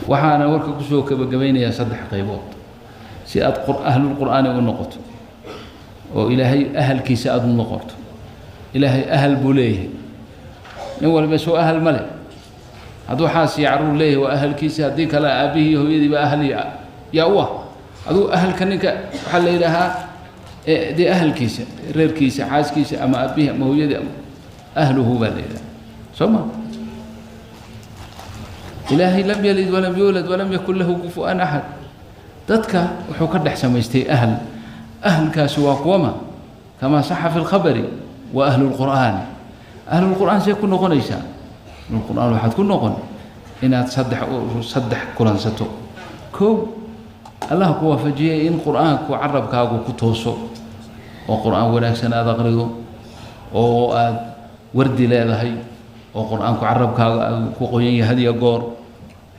Waxaana warka kusoo gabagabaynayaa saddex qaybood si aad ahlulqur'aani u noqoto oo Ilaahay ahalkiisa aada u noqoto. Ilaahay ahal buu leeyahay, nin walba soo ahal ma leh. Hadduu xaas iyo carruur leeyahay waa ahalkiisa, haddii kale aabbihii iyo hooyadiiba ahal yaa u ah. Aduu ahalka ninka waxaa la yidhaahaa dee ahalkiisa, reerkiisa, xaaskiisa ama aabbihii ama hooyadii, ahluhu baa la yidhaha, soo ma? Ilaahay lam yalid walam yuulad walam yakun lahu kufu'an axad. Dadka wuxuu ka dhex samaystay ahal. Ahalkaasi waa kuwama? Kamaa saxa fi lkhabari, waa ahlu lqur'aan. Ahlulqur'aan see ku noqonaysaa? Ahlulqur'aan waxaad ku noqon inaad saddex kulansato. Kow, Allah ku waafajiyay in qur'aanku carabkaagu ku tooso oo qur'aan wanaagsan aada aqrido oo aada wardi leedahay oo qur'aanku carabkaaga ku qoyan yahay had iyo goor,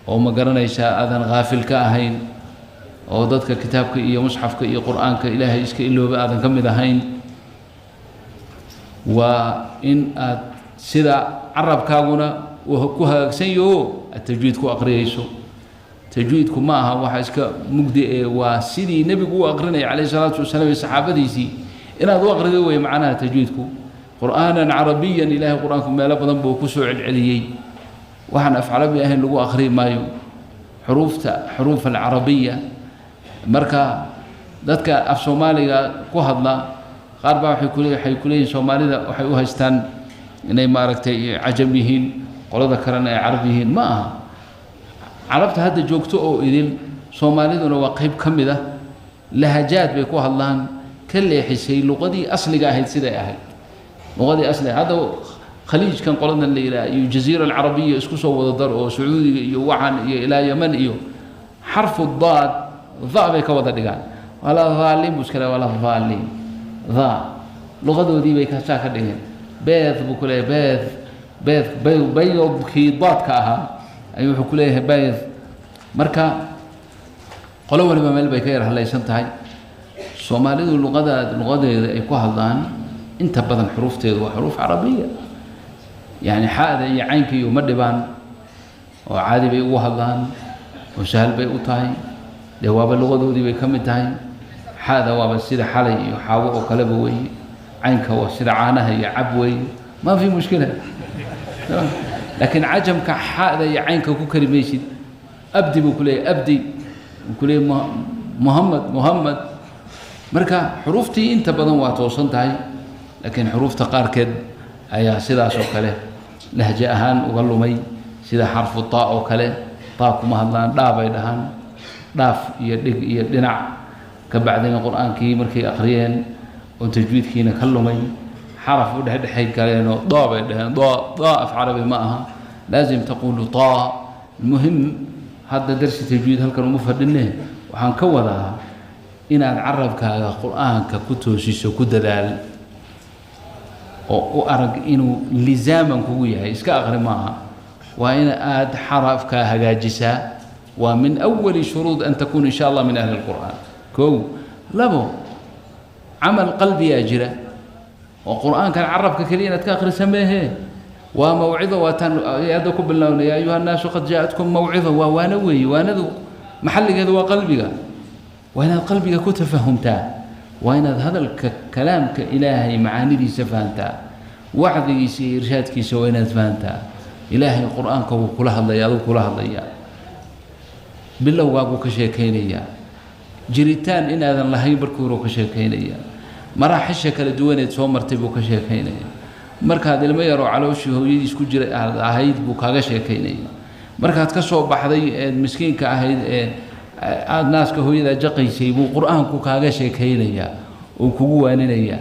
oo ma garanaysaa aadan haafil ka ahayn oo dadka kitaabka iyo musxafka iyo qur'aanka Ilaahay iska ilooba aadan ka mid ahayn. Waa in aad sida carabkaaguna uu ku hagaagsan yaho aad tajwiid ku aqriyayso. Tajwiidku ma aha waxa iska mugdi ee waa sidii nebigu u aqrinaya calayhi salaatu wasalaam iyo saxaabadiisii inaad u aqrido wey macnaha tajwiidku. Qur'aanan carabiyan, Ilaahay qur-aanku meelo badan buu ku soo celceliyey. Waxaan af carabi ahayn lagu aqri maayo, xuruufta, xuruuf alcarabiya. Marka dadka af Soomaaliga ku hadla qaar baa waxay kuleeyihin Soomaalida waxay u haystaan inay maaragtay cajam yihiin, qolada kalena ay carab yihiin. Ma aha, carabta hadda joogto oo idil, Soomaaliduna waa qayb ka mid ah. Lahajaad bay ku hadlaan ka leexisay luqadii asliga ahayd siday ahayd luqadii asliga. Hadda Khaliijkan qoladan la yidhaha iyo Jaziira Alcarabiya isku soo wada dar oo Sacuudiga iyo waxan iyo ilaa Yeman iyo xarfu daad dha bay ka wada dhigaan. Wala dhaalin buu iska leeyahay, wala dhaalin dha, luqadoodii bay saa ka dhigeen. Beed buu ku leeyahay, beed, beed, baydkii daadka ahaa ayuu wuxuu ku leeyahay bayd. Marka qolo waliba meel bay ka yar hadlaysan tahay. Soomaalidu luqadeeda ay ku hadlaan inta badan xuruufteedu waa xuruuf carabiya, yani xaada iyo caynka iyo ma dhibaan oo caadi bay ugu hadlaan oo sahal bay u tahay. Dee waaba luqadoodii bay ka mid tahay. Xaada waaba sida xalay iyo xaawo oo kaleba weeye, caynka waa sida caanaha iyo cab weeye, ma fi mushkila. Laakiin cajamka xaada iyo caynka ku kari maysid. Abdi buu ku leeyahy, abdi buu ku leeyahy, Muhammad, Muhammad. Marka xuruuftii inta badan waa toosan tahay, laakiin xuruufta qaarkeed ayaa sidaas oo kale lahje ahaan uga lumay, sida xarfu taa oo kale. Taa kuma hadlaan, dhaa bay dhahaan, dhaaf iyo dhig iyo dhinac. Ka bacdina qur-aankii markay akhriyeen oo tajwiidkiina ka lumay, xaraf u dhexdhexay galeenoo doo bay dhaheen. Doo, doo af carabi ma aha, laazim taquulu taa. Muhim, hadda darsi tajwiid halkan uma fadhine. Waxaan ka wadaa inaad carabkaaga qur-aanka ku toosiso, ku dadaal oo u arag inuu lisaaman kugu yahay. Iska aqri maaha, waa in aad xarafkaa hagaajisaa. Waa min awali shuruud an takuuna in sha Allah min ahli اlqur'aan. Kow, labo, camal qalbiyaa jira oo qur-aankan carabka keliya inaad ka akhrisa meehe, waa mawcido. Waataan hadda ku bilownay, yaa ayuha nnaasu qad jaaatkum mawcida. Waa waano weeye. Waanadu maxalligeedu waa qalbiga. Waa inaad qalbiga ku tafahumtaa, waa inaad hadalka kalaamka Ilaahay macaanidiisa fahantaa, wacdigiisa iyo irshaadkiisa waa inaad fahantaa. Ilaahay qur-aanka wuu kula hadlaya, aduu kula hadlaya, bilowgaaguu ka sheekaynayaa, jiritaan inaadan lahayn markii horuu ka sheekaynaya, maraaxisha kala duwaneed soo martay buu ka sheekaynaya, markaad ilmo yaroo calooshii hooyadiis ku jiray aad ahayd buu kaaga sheekaynaya, markaad ka soo baxday eed miskiinka ahayd ee aada naaska hooyadaa jaqaysay buu qur-aanku kaaga sheekaynayaa oo kugu waaninayaa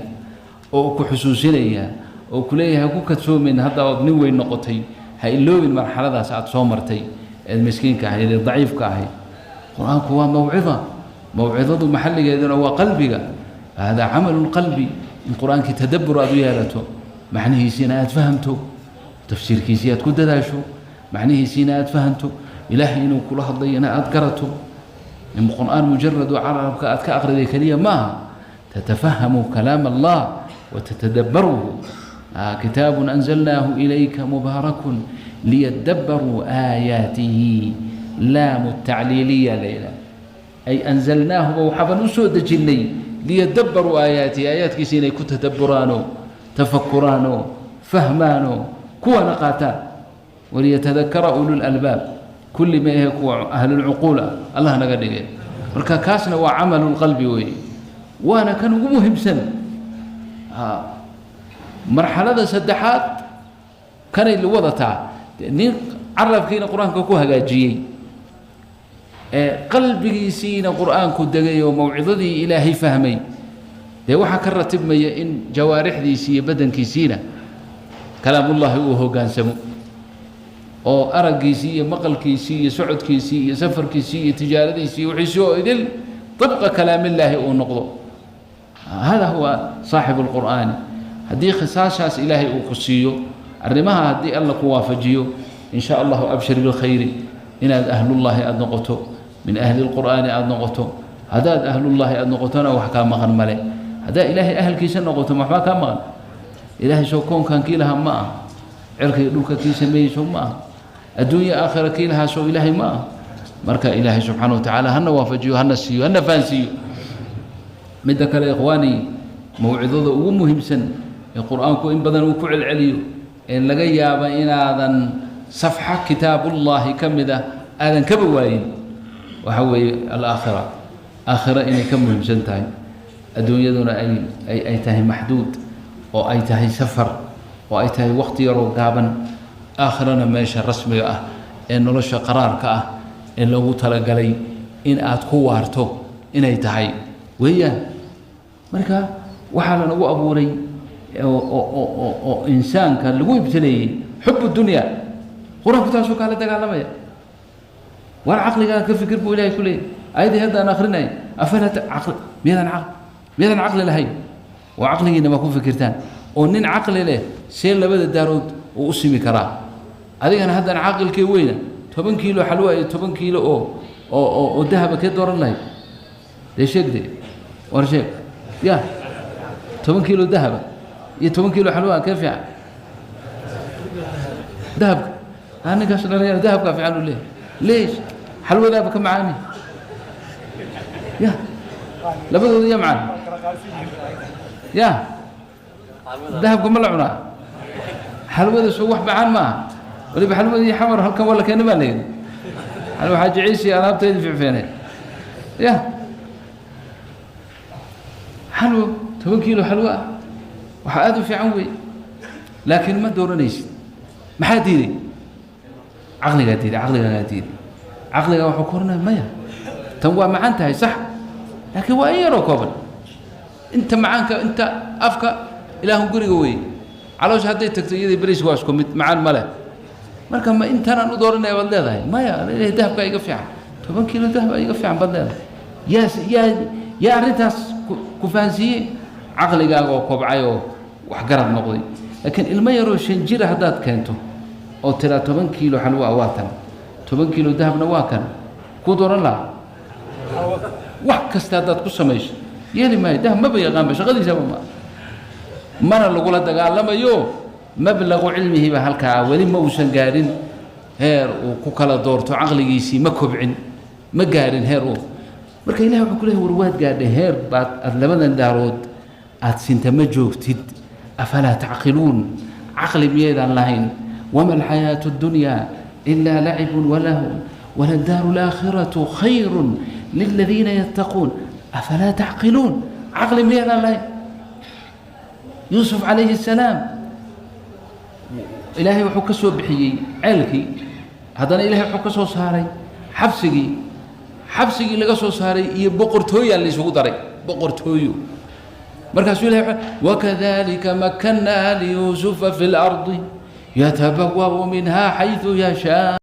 oo ku xusuusinayaa oo ku leeyahay ku kadsoomin hadda ood nin weyn noqotay, ha iloobin marxaladaas aada soo martay eed miskiinka ahayd ee daciifka ahayd. Qur-aanku waa mawcida, mawcidadu maxalligeeduna waa qalbiga. Hada camalu qalbi, in qur-aankii tadabbur aad u yeelato, macnihiisiina aad fahamto, tafsiirkiisii aad ku dadaasho, macnihiisiina aad fahamto, Ilaahay inuu kula hadlayana aad garato. In qur-aan mujarad oo carabka aad ka aqriday keliya maaha, tatafahamu kalaam Allah watatadabbaruhu. Kitaabun anzalnaahu ilayka mubaarakun liyadabbaruu aayaatihi. Laamu tacliiliya la yidhaha. Ay anzalnaahuba waxaabaan u soo dejinnay liyadabbaruu aayaatihi, aayaadkiisa inay ku tadabburaanoo tafakuraanoo fahmaanoo kuwana qaataan. Waliyatadakara ululalbaab, kulli ma ahe kuwa ahlulcuquul ah Allah naga dhigay. Marka kaasna waa camalu lqalbi weeye, waana kan ugu muhiimsan. Marxalada saddexaad kanay wadataa, nin carabkiina qur-aanka ku hagaajiyey ee qalbigiisiina qur-aanku degay oo mawcidadii Ilaahay fahmay, dee waxaa ka ratibmaya in jawaarixdiisii iyo badankiisiina kalaamullaahi uu hoggaansamo, oo araggiisii iyo maqalkiisii iyo socodkiisii iyo safarkiisii iyo tijaaradiisii iyo wixiisii oo idil طibqa kalaamillaahi uu noqdo. Hada huwa saaxibu اlqur'aani. Haddii khisaashaas Ilaahay uu ku siiyo, arrimaha haddii Alla ku waafajiyo, in sha Allahu abshir bilkhayri inaad ahlullaahi aada noqoto, min ahli lqur'aani aada noqoto. Haddaad ahlullaahi aada noqotona wax kaa maqan male. Haddaad Ilaahay ahalkiisa noqoto, ma waxbaa kaa maqan? Ilaahay soo koonkan kii lahaa ma aha? Cirka iyo dhulka kii sameeyey soo ma aha? Adduunya aakhira kii lahaa soo Ilaahay ma aha? Marka Ilaahay subxaana wa tacaala hana waafajiyo, hana siiyo, hana fahansiiyo. Midda kale, ikhwaani, mawcidada ugu muhiimsan ee qur-aanku in badan uu ku celceliyo, ee laga yaaba inaadan safxa kitaabullaahi ka mid ah aadan kaba waayin, waxa weeye alaakhira. Aakhira inay ka muhiimsan tahay adduunyaduna, ay tahay maxduud, oo ay tahay safar, oo ay tahay waqti yaroo gaaban. Aakhirana meesha rasmiga ah ee nolosha qaraarka ah ee loogu talagalay in aad ku waarto inay tahay weeyaan. Marka waxaa lanagu abuuray oo insaanka lagu ibtileeyey xub dunya. Qur-aanku taasuu kaala dagaalamaya. Waar caqligaa ka fikir buu Ilahay ku leeyay. Ayaddii hadda aan akrinay, afalaa caqli, miyadaan caqli, miyadaan caqli lahayn? Oo caqligiina ma ku fikirtaan? Oo nin caqli leh see labada daarood uu u simi karaa? Adigana haddaan caqilkee weyna, 10 kiilo xalwa iyo 10 kiilo oo dahaba kee dooran lahayd? Dee sheeg, de war sheeg. Ya 10 kiilo dahaba iyo 10 kiilo xalwa kee fiican? Dahabka. Ninkaas dhalinyaro dahabkaa fiican uu leeyahay. Leesh? Xalwadaaba ka macaani. Ya labadooda ya macaan? Ya dahabka ma la cunaa? Xalwada soo wax macaan maaha? Waliba xalwadii Xamar halkan waa la keena baa la yidhi. Xalwa Xaaji Ciisi alaabteedii ficfeenay. Ya xalwo, 10 kiilo xalwo ah waxaa aada u fiican wey, laakiin ma dooranaysid. Maxaa diiday? Caqligaa diiday, caqligaagaa diiday. Caqligaa wuxuu ku oranaya maya, tan waa macaan tahay sax, laakiin waa in yaroo kooban. Inta macaanka inta afka ilaahun guriga wey, caloosha hadday tagto iyadii beriis waa isku mid, macaan ma leh. Marka ma intanaan u dooranaya baad leedahay? Maya, dahabkaa iga fiican, 10 kiilo dahaba iga fiican baad leedahay. Yaa yaa arrintaas ku fahansiiyey? Caqligaaga oo kobcay oo waxgarad noqday. Laakiin ilmo yaroo 5 jira haddaad keento oo tiraa 10 kiilo xalwa waa tan, 10 kiilo dahabna waa kan, kuu dooran lahaa? Wax kasta haddaad ku samayso yeeli maayo. Dahab maba yaqaanba, shaqadiisaba ma mana lagula dagaalamayo. Mablaqu cilmihiiba halkaa weli ma uusan gaadhin heer uu ku kala doorto. Caqligiisii ma kobcin, ma gaadhin heer uu. Marka Ilahi wuxuu ku lehay, war waad gaadhay heer baad aada labadan daarood aada sinta ma joogtid. Afalaa tacqiluun? Caqli miyaydaan lahayn? Wama alxayaatu اddunya ilaa lacibun walahun waladaaru alaakhiratu khayru liladiina yattaquun, afalaa tacqiluun? Caqli miyaydaan lahayn? Yuusuf calayhi الsalaam Ilaahay wuxuu ka soo bixiyey ceelkii, haddana Ilahay wuxuu ka soo saaray xabsigii. Xabsigii laga soo saaray iyo boqortooyaa la isugu daray, boqortooyo. Markaasuu Ilahay, wakadalika makanaa liyuusufa fi اlardi yatabawa'u minha xayثu yashaa.